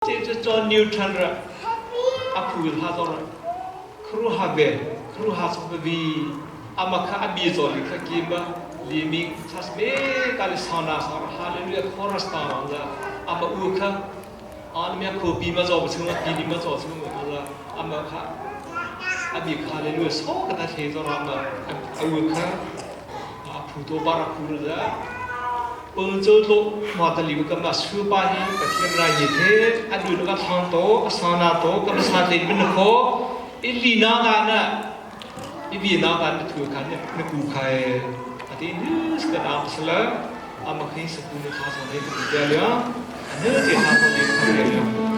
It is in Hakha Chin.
Cu John Newton ra a phu ha zong ra khru ha ve khru ha sok vi ama kha a bi zawn kha kim ba liming chas me ka le sauna sa hallelujah chorus ta wang la ama u kha an mya kho pi ma zo chung pi ni ma zo chung ma la ama kha a bi kha hallelujah so ka ta the zo ra ma a u kha a phu to bara phu la Pulcawtlo Hmataliu ka ma supa hi Pathian rai ni the a dun ka thang to a sana to ka sa te bin kho i li na ga na i bi na ga na thu khan na ku khai ati ni ska na sala ama khi saku na tha so ne ku ya ya ane te tha so ne ku ya.